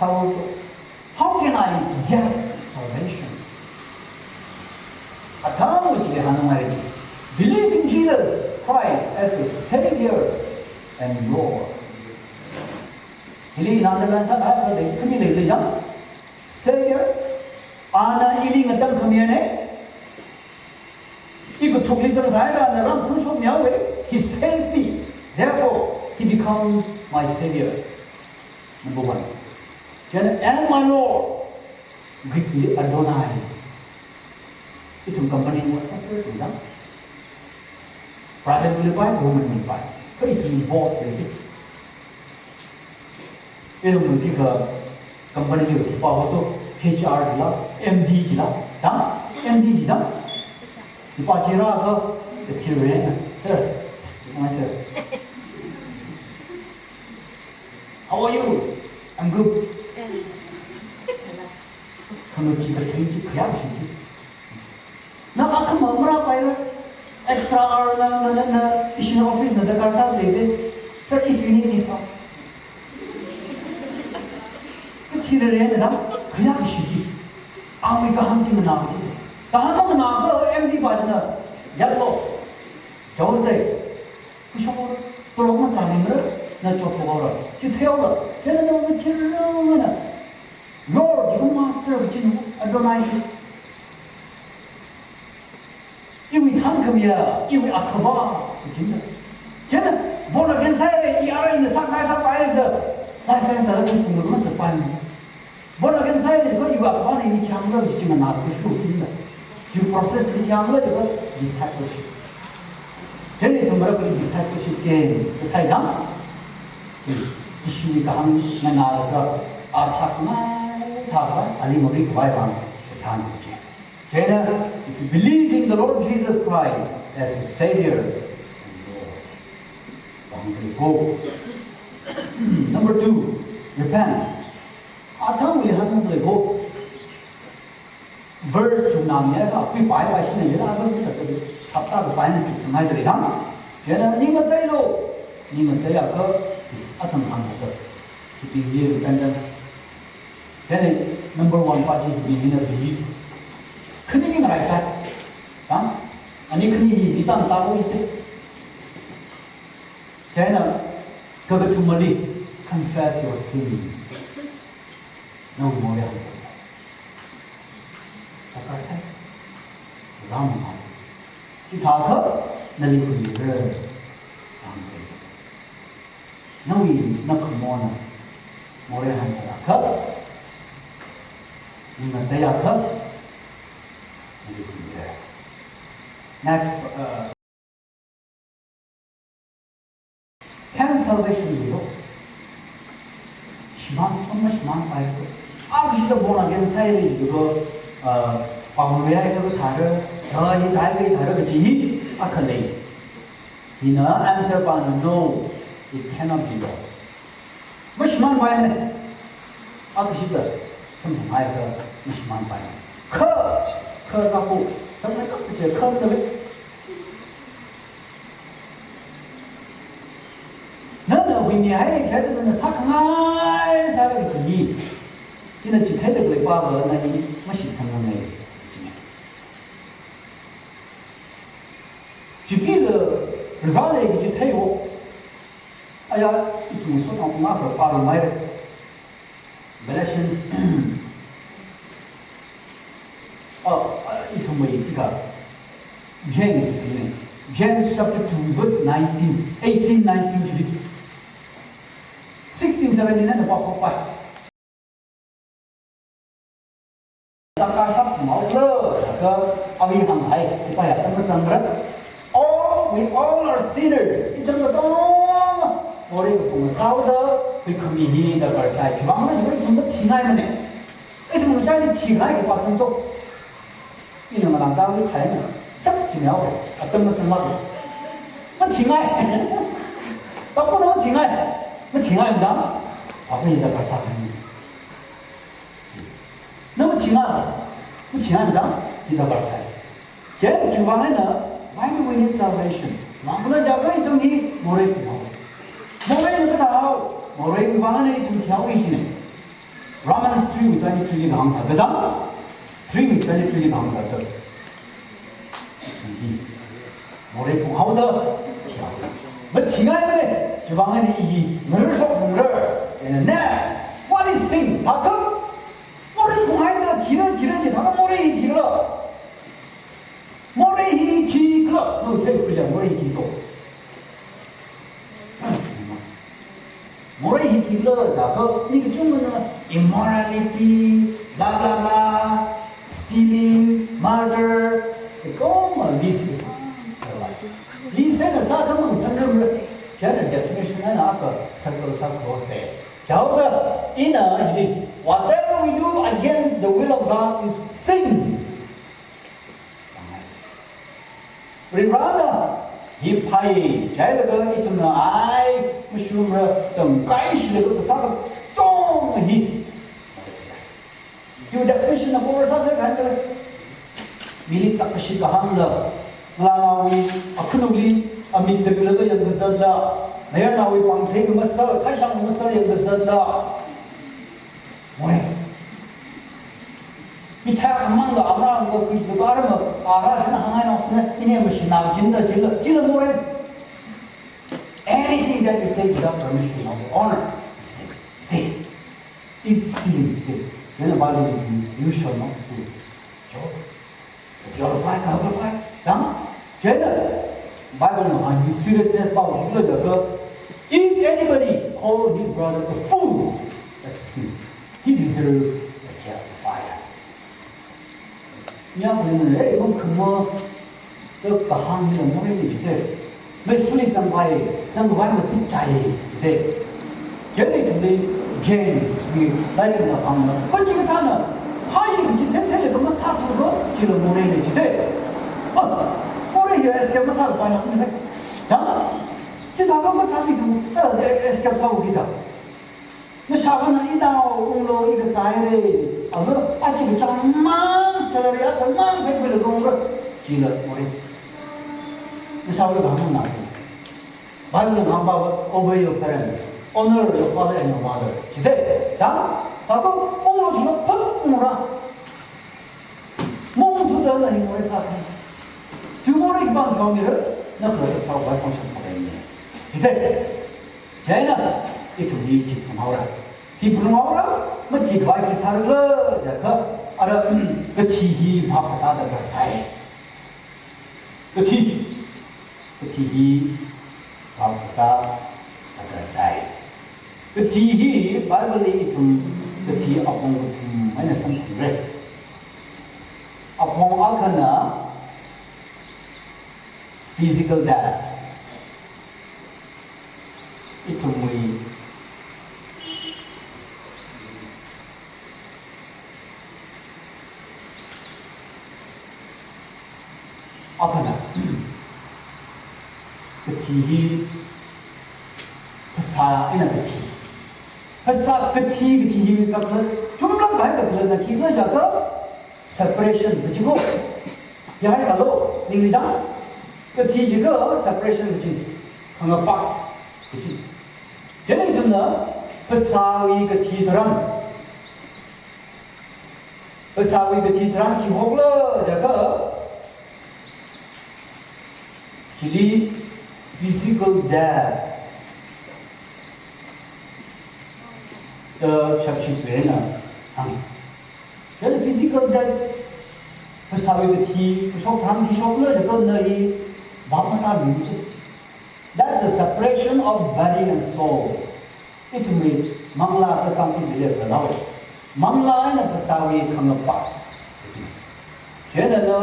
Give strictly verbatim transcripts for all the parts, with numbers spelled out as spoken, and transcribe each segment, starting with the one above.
How, how can I get salvation? Athang wuchili hāngngai. Believe in Jesus Christ as your Savior and Lord. Hili nanda lan sa ha ka de kani le le jang. Savior, ana ili ngatangkhamiya ne. Ikathukli zangsai da na ram khunshokmiya we. He saved me. Therefore, he becomes my Savior. Number one. Then, and my Lord. Greek li Adonai. Ithum company mo sasa ithum jang. Private li pai, government li pai. Kha ithum boss le. Ithum ki ka company li khipā ho to H R jila, M D jila, ta? M D jila. Khipā jira ka, ka thirre na. Sir, hi sir. How are you? I'm good. Khanu chi ka thing chi khayang shi. Na akhama mara paira. Extra hour na, na, na, na, ishi office na darkar sālei de. Sir, if you need me, sir. Ka thirre na jang, khayang shi ki. Awui kahāng chi mana chi. Kahāng mana ka M D pa china. Get lost. Jawar tai. Kushok, tolong masānimara, na chothaora. Chitheiora. China na na chirana. Lord, you master, you Adonai. Iwui thangkhamiya, iwui akhava, china. China, born again sāhaira, i ara ina sākahai sāpaira da. License da kum kum masāpai. Born again sāhaira, ko iwui akhava ni khayang lo, chi mana kushu china. Due process chi khayang lo, ko discipleship. China ithum mara ko discipleship ke, kasai jang. Ishiwui kahāng nganālaga, arthak mai thākha, ali mari khavai vang, kasān ke. China, if you believe in the Lord Jesus Christ as your Savior and Lord, vang kali ko. Number two, repent. Athang wili hān kali ko. Verse chungna miya ka, pui pai pai shina yela ka, ka, ka, hapta ka pai na chuk sangai dari hāng. China, ning ngateilu, ning ngateiakha, athang hāngakha. Keeping the repentance. Then number one pa chi hi believe. Khani ni ngarai chat. Ta? Ani khani hi hi tang ta ko ite. China, kakathumali, confess your sin. Nawui morei hāngphalungra. Darkar sai. Ram hāng. Chithākha, nali khuimira. Ram hāng. Nawui, na khamona. Morei hāngphalakha. Ning ngateiakha. Nali khuimira. Next, uh, can salvation be lost? Shimān, chong mashimānpai ko. Akha shida born again sāhaira ko, uh, pamwui ko thāra, ya hi dai ko thāra kaji hi, akha lei. Hina answer pana no, it cannot be lost. Mashimānpaimana. Akha shida, samphangakha, mashimānpai. Kha, kha kapo, samphang kapo chi, kha tale. Nana huimihaira kajida nana sākhangai sāra kaji hi. China chitheida khalei pava nana hi mashitsangngai. Chithāda rāvale kaji theiwo. Aya, ithum sotnao ngakha pāra maira. Galatians, oh, uh, ithum mai tika. James, ne? James chapter two, verse nineteen, eighteen, nineteen chili. Sixteen, seventeen na pākhuipai. Darkar sāphalungra, laga awui hānghai, ipaya tam kazangra. All, we all are sinners. Ithum katonga morei kaphung sāhaoda, huikhami hi darkar sai. Khiwuivang khala ithum mathingaimana. Ithum machai thingai kapā sangto. Ina malang tangli khaina. Sak chinao. Atam masang mak. Mathingai. Taku na mathingai. Mathingai mdang. Apa yang darkar sai? Na mathingai. Mathingai mdang. Yang darkar sai. Kaya khiwuivang eina, why do we need salvation? Mangkula jaga ithum hi morei kaphung. Morei na kathā hao, morei khiwuivang eina ithum thihaowa jina. Romans three wui twenty-three li hāngda, kachang? Three wui twenty-three li hāngda. Hi morei phunghaoda thihaoda. Mathingaimana, chiwuivang eina i hi ngarāshok phungra. And the next, what is sin? Thākha morei phunghaida thira, thira, thākha morei hi thira. Morei hi khikhala, no, thei kuya morei hi khito. Morei hi khikhala jiakha, mi kachungkhana immorality, blah, blah, blah, stealing, murder, the common list is list eina sāda mang phanamra. Chieina definition eina akha circle sākhuisa. Jihaoda, ina hi, whatever we do against the will of God is sin. Varivarana hi phāi, chieina ithumna ai mashungra, tamkhuishilaga kasā katonga hi. Hi definition na kora sāsa kanda. Mili chakkashi kahāngla, ngalānaowui akhunuli amit takla yangkazatla, nayarnaowui pāngthei masāla, khaishang masāla yangkazatla. Morei. Ithā amangla amangla kuitu karama, ara hina hāngngai naosna, ina mashina jinda jila, jila morei. Anything that you take without permission of the owner is sin. It is stealing. Then the Bible is, "You shall not steal." Sure. It's your reply, ka reply. Dang? Chieina Bible na hāngi seriousness pao hikhala jiakha, "If anybody call his brother a fool, that's a sin. He deserves the hell fire." Nya kung le, mung khamo, to kahāng hila morei ni jite. Mei fuli zangvai, zangvai matik chai, jite. Chieina ithumli James wui lairikna hāngna, kachikathāna phāi kaji themthemli kamasāthuakha, chila morei ni jite. Ah, morei hi escape masāpai na, jite. Chang? Chithākha kathāli thu, tara de escape sāu kita. Nashāvāna inao unglo, i kazāhaira. Ava, aja kachangmang salary akhamang phaipuila kaungra. Chila morei. Nashāvāla kahāngna. Bible na hāngpa, "Obey your parents. Honor your father and your mother." Jite, ta? Thākha, unglo jila phut ungra. Mung thuda na hi morei sākha. Chi morei pāng khaomira, na kala pao vai pāng shang pāng ni. Jite. Chieina, ithum hi thiphung haora. Thiphung haora, mathikhavai khi sāra jiakha, ara, kathi hi bhap katāda sāi. Kathi, kathi hi bhap katāda sāi. Kathi hi Bible li ithum kathi apong kathum eina samphangrai. Apong akhana physical death. Ithumwui akhana, kathi hi phasā eina kathi. Phasā kathi kachi hi kakhalat, chumlāk kahai kakhalatna khikhala jiakha, separation kachi ko. Yahai sālo, ningli jang. Kathi jiakha separation kachi, khangapak kachi. Chieina ithumna phasāwui kathi tharan, phasāwui kathi tharan khi hokla jiakha, chili physical death da shapshipna hānga. Then physical death, phasāwui kathi, kashok tharan khi shokla jiakha na hi bhap matāmida. That's the separation of body and soul. Ithumwui manglā katam ithumli leilala. Manglā eina phasāwui khangapak. Chieina na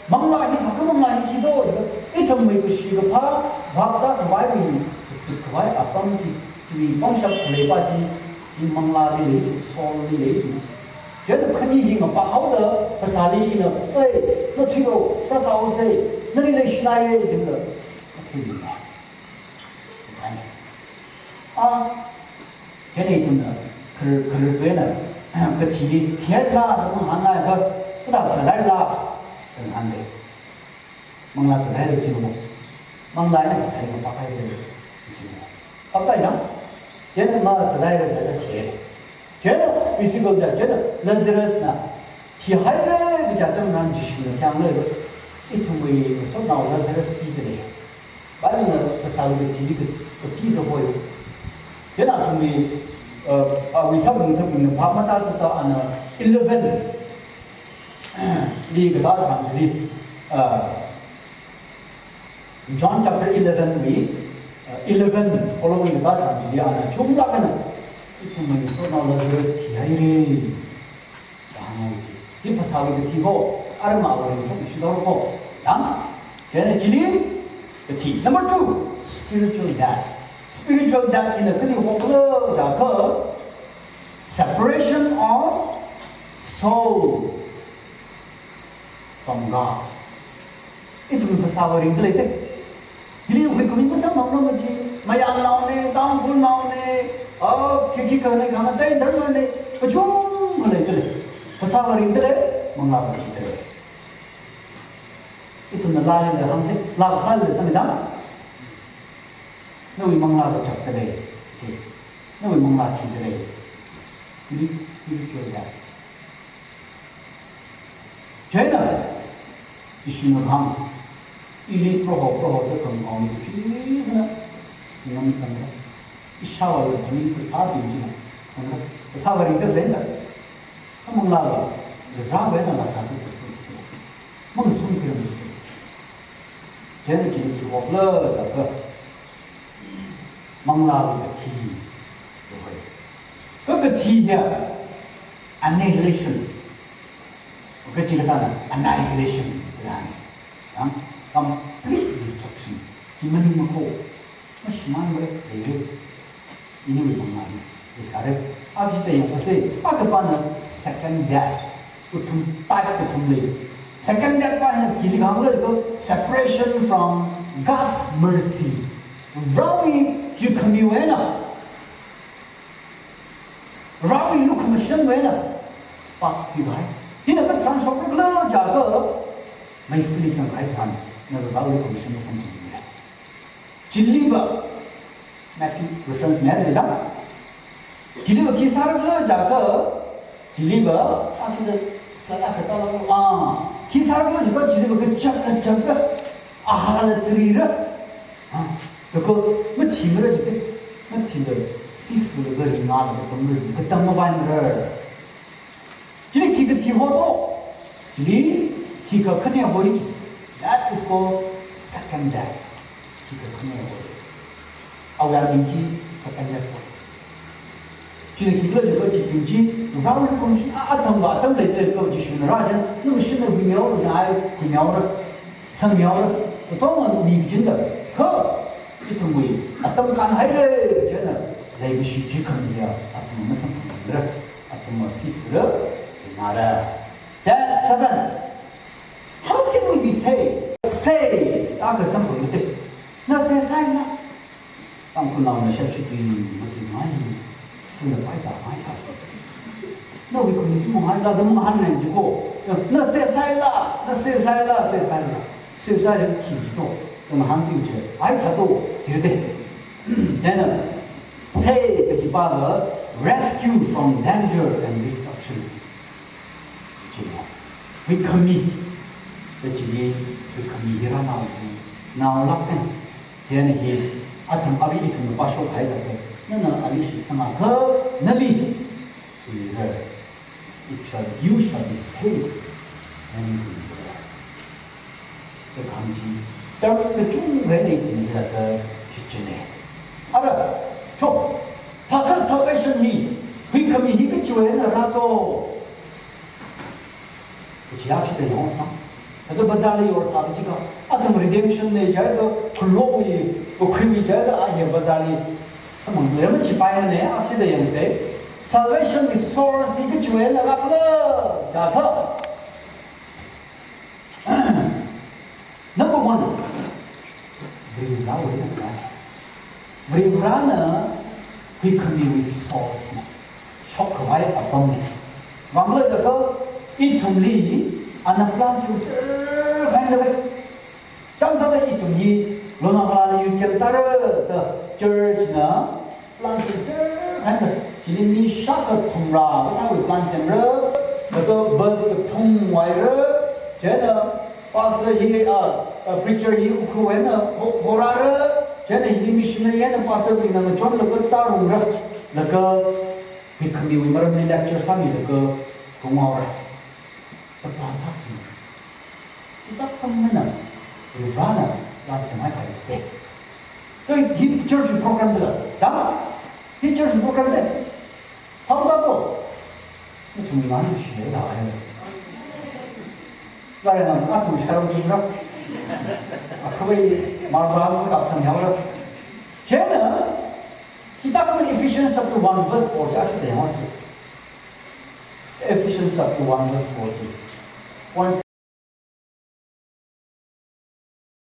manglā hi thākha manglā hi khito, ithumwui kashi kaphā, bhap tākhavaiwui, kazipkhavai apam chi, chiwui pangshap khaleipa chi, chi manglāli lei, soul li lei. Chieina khani hi ngapak haoda, phasāli na, "Ei, na thuilo, sāsāhaosa, nali leishinaiya," jila, matheimana. A, chieina ithumna, khar-, khararthuina, kathili thihairakhala da hāngngai kha, kathā zathaira da hānga. Manglā zathaira jilo. Manglā eina phasā hi ngapak haira jilo. Apta yang, chieina mazathaira da thihai. Chieina Physical death, chieina Lazarus na thihaira kaja atam tharan Jishuna khi hānglei, ithumwui ngasotnao Lazarus pida lei. Bible na phasāwui kathi ka, kathi kahoi. Chieina athumwui, uh, awui sabung tabung na phap matāthuda ana eleven li katā tharan chili, uh, John chapter eleven wui, uh, eleven following katā tharan chili ana chumlāk eina, ithumwui ngasotnao Lazarus thihaira da hānga chi. Chi phasāwui kathi ho, arma awui ringshok ishi doro ho. Yang, chieina chili kathi. Number two, spiritual death. Spiritual death hina kali hoklo jiakha, separation of soul from God. Ithum phasāwui ringda lei te. Hili huikhami masamphangmara chi, mayangnao ne, Tangkhulnao ne, oh, khikhi kane, khangatei dharma ne, kachungkha leida lei. Phasāwui ringda lei, manglāwui thida lei. Ithumna laa hāngda, laa sāda samida. Nawui manglā kachapda lei. Okay. Nawui manglā thida lei. Hili spiritual death. Chieina, Jishuna kahāng, ili Proho, Proho da khangkhaung chi hina, ngam zangda. Ishāwui thani phasābing china zangda. Phasāwui ringda leida. Kha manglāva, Varewui eina laa thāda zat. Mangsun khuiram chi. Chieina chili khi hoklo jiakha, manglāwui kathi kahoi. Kha kathi hiya annihilation. Kachi kathāna annihilation kathāna. Yang complete destruction. Chi maning mako. Mashimānmara, leira. Iniwui manglāna. Leisāra. Akha chithāda yangphasei. Akhapana second death. Kathum, type kathum lei. Second death pa hina khili kahānglo jiakha separation from God's mercy. Varewui juikhamiwui eina, Varewui lukhamashanwui eina pākkhuikahai. Hina katharan shokrakhala jiakha, meifali zangkahai tharan, na Varewui lukhamashan masamphangmara. Chiliva, Matthew reference mei da. Chiliva khi sārakhala jiakha, chiliva, ah, khi da, sāla kata la, ah, khi sārakhala jiakha, chiliva kachapla chapra, ahāla tarira. Ah, tako, mathimara jite, mathimara, sifulaga ringlaga pamra, katam mavaimara. Chili khi kathi ho to. Chili thikha khane hoi. That is called second death. Thikha khane hoi. Awui aming chi second death hoi. Chili khikhala jiakha chibing chi, Varewui commission a, atam va, atam leilei ko Jishuna rāchān, na mashinna huingaora, na ai huingaora, sangyaora, katonga mi kachinda, kha, ithumwui atam kānhaira, chieina, leikashi juikhamiya, athum masamphangmara. Athum sifura, nara. Then seven. How can we be saved? Saved. Akha samphangda lei. Na save sāhaila. Tangkhulnaona shapshi tui, matuimei. Funa paisa mai ha. Nawui khumsi manghaila, da mangahān ngai jiko. Na save sāhaila, na save sāhaila, save sāhaila. Save sāhaila khi jito. Da mahān sing je. Ai tha to, tirte. Then, uh, save kajipa va rescue from danger and destruction. China, huikhami, kachili, huikhami hi rānao, naolāk eina. Chieina hi, athum abi ithumna pāshok haida ko, nana ali shitsangakha, nali, ira, it shall, you shall be saved, nali, ira. Kakham chi, term kachungkha leida lei, hithāda chichine. Ara, chok, thākha salvation hi, huikhami hi kachiwui eina rāto. Kachi akha chithāda yangsa. Thāda bazarli yorsā kachikha, athum redemption ne jiakha, khuilokwui, kakhuiwui jiakha, a hi bazarli, samphang lemma chipaimane, akha chithāda yangsei. Salvation resource hi kachiwui eina rākhala jiakha. Number one, Varivarāwui eina rāi. Varivarāna huikhamiwui source na, shokkhavai apamna. Vangla jiakha ithumli ana plan singser khaina vai. Chānsāda ithum hi Lonavalali yur kemtara da church na plan singser khaina. Chili mi shākha thumrā kathāwui plan semra, laga bus kathum vaira, chieina pastor hi, ah, ah, preacher hi Ukhrul eina ho-, horāra, chieina hili missionary eina pastor bingna ngachonlaga tārumra, laga mikhamiwui maramli lecture sāmilaga kunghaora. Chapang sāki. Chithākha maningmana, Varena plan semhaisai jite. Kha hi church program dala, da? Hi church program de. Phamda to. Nathum nganāshiya da ai. Varena athum sharum kingra. Akhawui marba kapsang yaora. Chieina, chithākha Ephesians chapter one verse four chi achi de mas. Ephesians chapter one verse fourteen. Point